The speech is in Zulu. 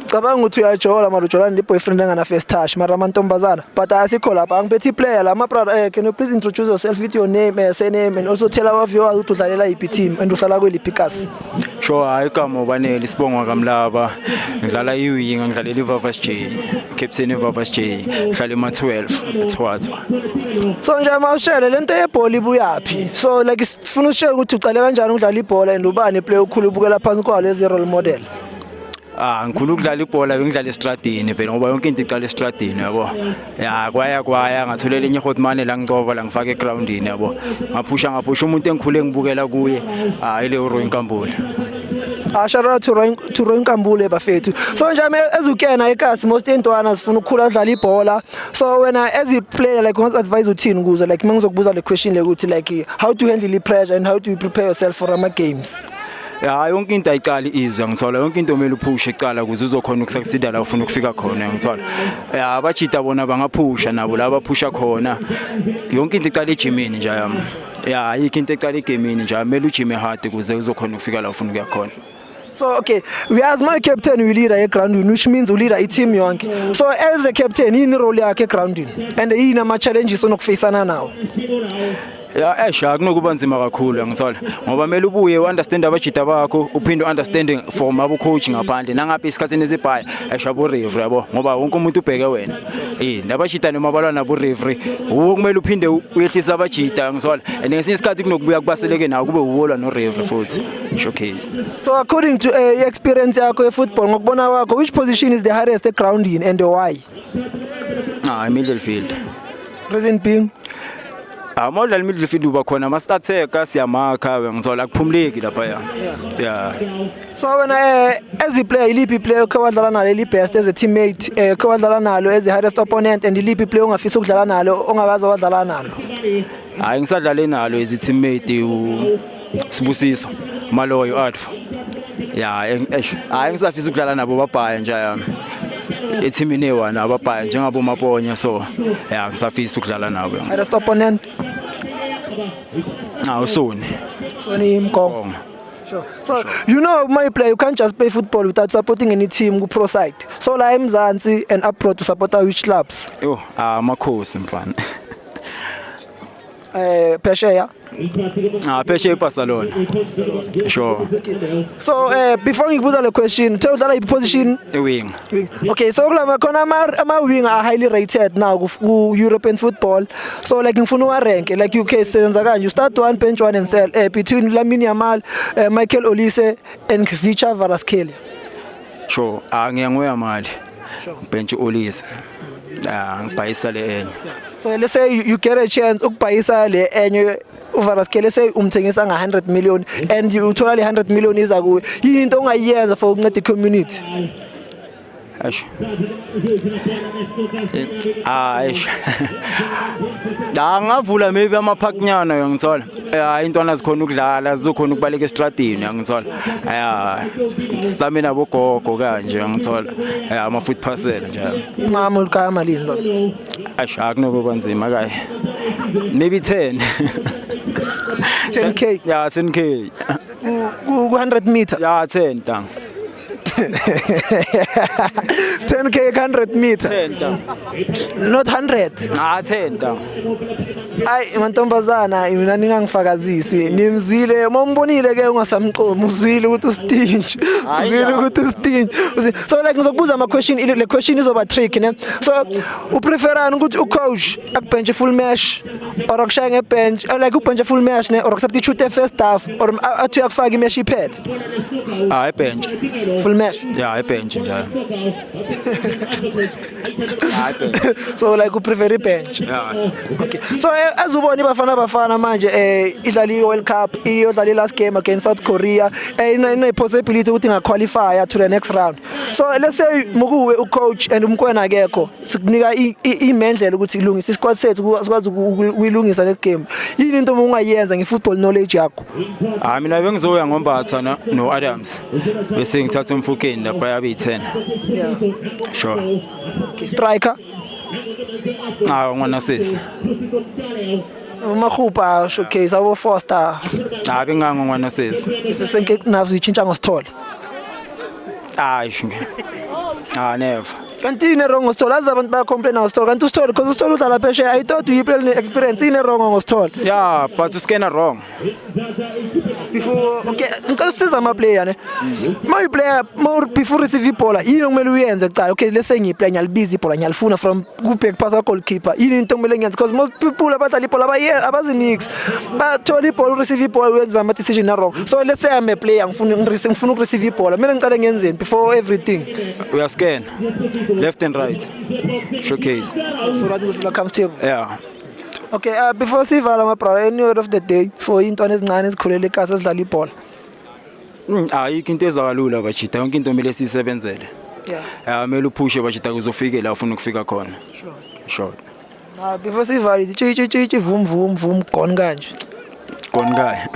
Cabanga ukuthi uyajola mara ujola ne-boyfriend engana first touch, mara amantombazana, but asikho lapha. Angiphethe i-player la, ma-brother. Can you please introduce yourself with your name, surname, and also tell our viewers ukuthi udlalela yiphi team and uhlala kweliphi kasi? Sure, hayi, igama uBanele, isibongo kaMlaba. Ngidlala i-wing, ngidlalela iVavas J. Captain iVavas J. Ngihlala ema-12 eThwathwa. So nje mawushele lento yebhola ibuyaphi? So like sifuna ushare ukuthi ucale kanjani ukudlala ibhola and ubani player okhulu ubukela phansi kwalo as role model? Ah, ngikhulu ukudlala ibhola, bengidlala estradini vele ngoba yonke into iqala estradini, yabo. Ya, kwaya kwaya ngatholela enye hotman la ngicova la ngifaka egroundini, yabo. Ngaphusha ngaphusha, umuntu engikhule ngibukela kuye, ah, ile uRoy Nkambule. Ah, shout out to Roy Nkambule, bafethu. So nje ezukena ekasi, most intwana zifuna ukukhula dlala ibhola. So wena as a player, like ungazi advise uthini kuze, like mangizokubuza le question le ukuthi like how to handle the pressure and how do you prepare yourself for ama games? Ya, yonke into ayiqali izwe, ngithola yonke into kumele uphushe ekuqala ukuze uzokhona ukusucceeda la ufuna ukufika khona, ngithola. Ya, abajita bona bangaphusha nabo la baphusha khona. Yonke into iqala ejimini nje yami. Ya, ayikho into eqala egamini nje, kumele ujime hard ukuze uzokhona ukufika la ufuna ukuya khona. So okay, we as my captain, we leader egroundini, which means u leader i-team yonke. So as a captain, yini role yakhe egroundini and yini ama challenges onokufacana nawo? Ya, esha kunokuba nzima kakhulu, ngithola, ngoba kumele ubuye u-understand abajita bakho, uphinde u-understand from abo coach ngaphandle nangapha isikhathini esibhaya, esha bo referee, yabo, ngoba wonke umuntu ubheke wena, eh, nabajita noma balwa nabo referee, uwo kumele uphinde uyehlisa abajita, ngithola, and ngesinye isikhathi kunokubuya kubaseleke nawo kube uwolwa no referee futhi showcase. So according to experience yakho ye-football, ngokubona kwakho, which position is the hardest egroundini and why? Ah, middle field. Reason being? Ah, uma udlala middle field uba khona masi-attack siyamakha, ngithola, akuphumuleki lapha, ya. Yeah. So wena as a player, iliphi player okhe wadlala nalo eli best as a teammate, okhe wadlala nalo as a hardest opponent, and iliphi player ongafisa ukudlala nalo ongakaze wadlala nalo? Hayi, ngisadlale nalo as a teammate u Sibusiso Maloyo Advo. Ya, eish, hayi, ngisafisa ukudlala nabo babhaya nje yami. Ethimini eyi-one ababhaya njengabo Maponya, so ya, ngisafisa ukudlala nabo. Hardest opponent? Ah, uSoni. Soni Mkongo. Bonga. Sure. So you know my player, you can't just play football without supporting any team ku pro side. So la eMzansi and abroad, to support which clubs? Yo, ah, Amakhosi, mfana. Phesheya? Ah, phesheya eBarcelona. Sure. So before ngikubuza le question, uthe udlala iphi position? E-wing. Wing. Okay, so kulama khona ama wing are highly rated now ku European football. So like ngifuna uwa rank like UK senza kanje, you start one, bench one and sell between Lamine Yamal, Michael Olise and Khvicha Kvaratskhelia. Sure. Ah, ngiya ngoYamal. Sure. Bench Olise. Ah, ngibhayisa le enye. So let's say you get a chance ukubhayisa le enye uKvaratskhelia, let's say umthengisa nga 100 million and you uthola le 100 million iza kuwe. Yini into ongayenza for ukunceda i-community? Eish. Ah, eish. Da ngavula maybe amaphaknyana, uyangithola. Eh, intwana zikhona ukudlala, zizokhona ukubaleka estradini, uyangithola. Ya, sami nabo gogo kanje, uyangithola. Ya, ama food parcel nje. Imama ulikaya malini lona? Eish, akunokuba nzima kayi. Maybe 10. 10K? Ya, 10K. Ku 100 meter? Ya, 10 tang. 10K 100 meter? 10 tang. Not 100? Ah, 10 tang. Ayi mantombazana, mina ningangifakazisi, nimzwile uma umbonile ke ungasamqomi, uzwile ukuthi ustingy, uzwile ukuthi ustingy. So like ngizokubuza ama question, le question izoba trick ne. So upreferani ukuthi ucoach akubench full match or akushaya ngebench, like ubench full match ne, or akusubstitute first half, or athi uyakufaka imatch iphele? Ah, ibench. Full match? Ya, ibench njalo. Ah, ibench. So like uprefer ibench? Ya. Okay. So as ubona iBafana Bafana manje idlala i-World Cup, iyodlala i-last game against South Korea, ine possibility ukuthi ingaqualify to the next round. So let's say mukuwe ucoach and uMokoena akekho, sikunika imendlela ukuthi ilungise isquad sethu sikwazi ukuyilungisa next game. Yini into ungayenza ngefootball knowledge yakho? Ah, mina bengizoya ngoMbatha no Adams. Bese ngithatha uMofokeng lapha yabe yi10. Sure. Okay, striker? Ah, ngwana sisi. Umahupa showcase abo Foster? Ah, bengango ngwana sisi. Sisenke nazo ichintsha ngoSithole. Hayi, ah, never. Kanti yini wrong ngoSithole? Azi abantu bayacomplaina ngoSithole, kanti uSithole, because uSithole udlala phesheya, I thought uyiplayer ne-experience. Yini wrong ngoSithole? Yeah, but uskena wrong. Before, okay, ngicela usiza ama-player ne, uma uyi-player, before receive ibhola, yini okumele uyenze kucala? Okay, let's say ngiyi-player, ngiyalibiza ibhola, ngiyalifuna from ku-back pass goalkeeper, yini into okumele ngiyenze? Because most people abadlala ibhola abazi-nix, bathola ibhola, ureceive ibhola, uyenza ama-decision a-wrong. So let's say I'm a player, ngifuna ukureceive ibhola, kumele ngicale ngenzeni before everything? Uyascan left and right, showcase. So that is comfortable. Yeah. Okay, before sivala, my brother, any word of the day for intwana ezincane ezikhulele ekasi ezidlala ibhola? Ayikho into ezakalula, bachita, yonke into kumele siyisebenzele. Ya, kumele uphushe, bachita, kuze ufike la ufuna ukufika khona. Sure. Before sivala, tshi tshi tshi tshi, vum vum vum, gone kanje. Gone kaya.